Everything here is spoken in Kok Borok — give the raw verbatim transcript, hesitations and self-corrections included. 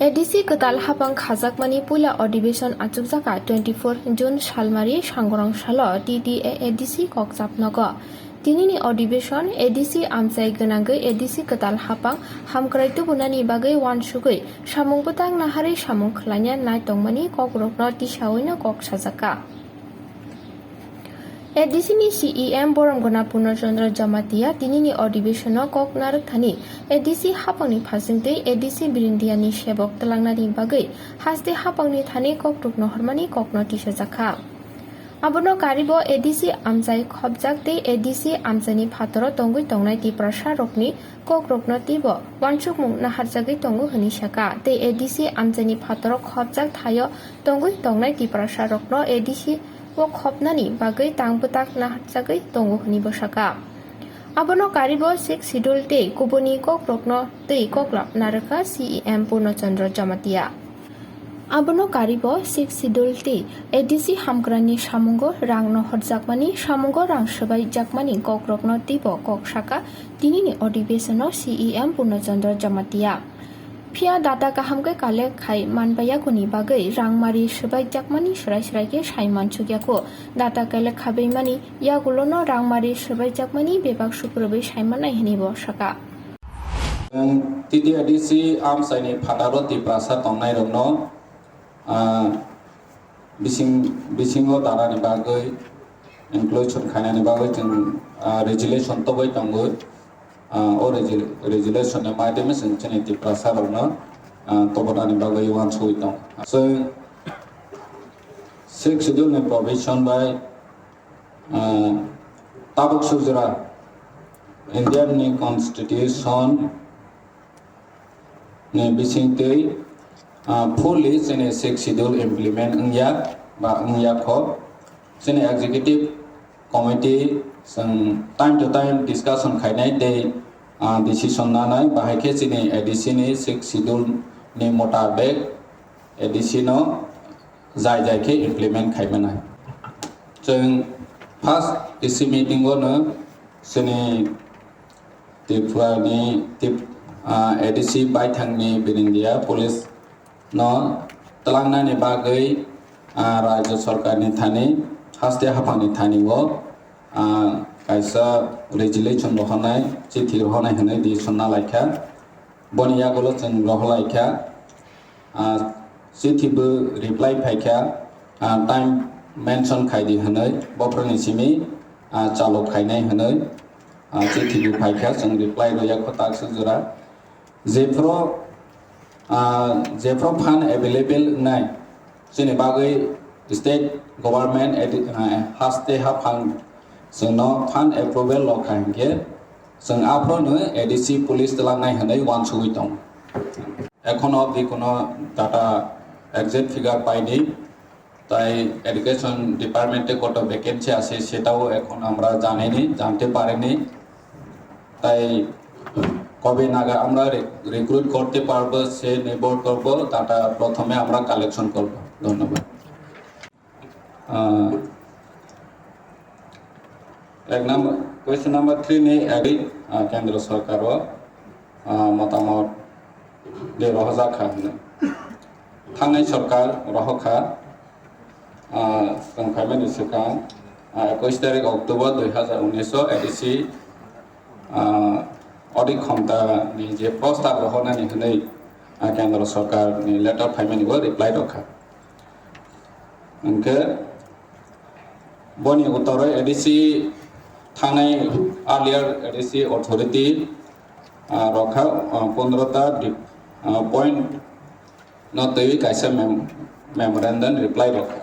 A D C kwtal hapang khajakmani puila adhibeshon achukjaka twenty four June salmari Sangorong salo T T A A D C kokchap nogo. Tinini adhibeshon A D C amchai gwnangwi A D C kwtal hapang hamkrai tubunani bagwi uansugwi samung bwtang naharwi samung khlaina nai tongmani kokrokno tisawino kok sajaka. A D C ni C E M Boromgana Purno Chandra Jamatia tinini adhibeshon o kok narwkthani A D C hapangni phasingtwi A D C Birindiani sebok twlangnani bagwi haste hapangni thani kokrok nohormani kokno tisajakha. Abono karibo A D C amchai khopjak tei A D C amchaini phataro tongwi tongnai Tiprasa rokni kokrokno teibo uansukmung naharjagwi tongo hwnwi saka tei A D C amchaini phataro khopjak thaio tongwi tongnai Tiprasa rokno A D C o khopnani bagwi tang bwtak naharjagwi tongo hwnwi bo saka. Abono karibo Sixth Schedule tei kubuni kokrokno tei koklap narwkha C E M Purno Chandra Jamatia. Abono karibo Sixth Schedule tei A D C hamkrani samungo rang nohorjakmani, samungo rang swbaijakmani kokrokno teibo kok saka tinini adhibeshon o C E M Purno Chandra Jamatia. Phiya data kaham khe collect khai manbayakuni bagwi rangmari swbaijakmani swrai swrai khe sai mansukyaku. Data collect khabaimani yagulono rangmari swbaijakmani bebak sukrubwi sai mannai hwnwi bo saka. T T A D C amchaini phataro Tiprasa tongnairokno, ah, bising, bisingo danani bagwi, inclusion khainani bagwi chwng, ah, resolution tobwi tongo. Ah, o resol-, resolution ni maidagwi chwng chini Tiprasa rokno, ah, tobonani bagwi uansugwi tongo. Chwng Sixth Schedule ni provision bai, ah, tabuk sujra Indian ni constitution ni bisingtwi, ah, fully chini Sixth Schedule implement wngya ba wngya kho. Chini executive committee chwng time to time discussion khainai tei, ah, decision nanai, bahai khe chini A D C ni Sixth Schedule ni motabek A D C no jai jai khe implement khaimanai. Chwng first A D C meeting o no chini Tripura ni Tip-, ah, A D C baithang ni Birindia police no twlangnani bagwi, ah, Rajya Sarkar ni thani, haste haphang ni thani o, ah, kaisa resolution rohornai, chithi rohornai hwnwi decision nalaikha. Boni yagulo chwng rohorlaikha, ah, chithi bo reply phaikha, ah, time mention khaidi hwnwi, bophorni simi, ah, chalok khainai hwnwi, ah, chithi bo phaikha, chwng reply rwya kho tak suk jora. Jephuru, ah, jephuru fund available wngnai, chini bagwi state government edi-, ah, haste haphang chwngno fund approval rwkha hinkhe, chwng aphuru no A D C police twlangnai hwnwi uansugwi tongo. Ekhono obdi kono data exact figure paini, tai education department-এ কত vacancy আছে সেটাও এখন আমরা জানিনি, জানতে পারিনি। তাই কবে নাগাদ আমরা রি-, recruit করতে পারবো সে নির্ভর করবো, data প্রথমে আমরা collection করব। ধন্যবাদ। আহ, এক নম্বর, question number three ni agwi, ah, kendro sorkar o, ah, motamot de rohorjak kha hwnwi. Thangnai sorkar rohor kha, ah, chwng phaimani swkang, ah, ekush tarik October dui hazar unis o A D C, ah, audit khonta ni je prostab rohornani hwnwi, ah, kendro sorkar ni letter phaimani o reply rok kha. Hwnkhe boni uttoroi A D C thangnai earlier A D C authority, ah, rokha, ah, pondro ta dip-, ah, point no twiwi kaisa mem-, memorandum reply rokha.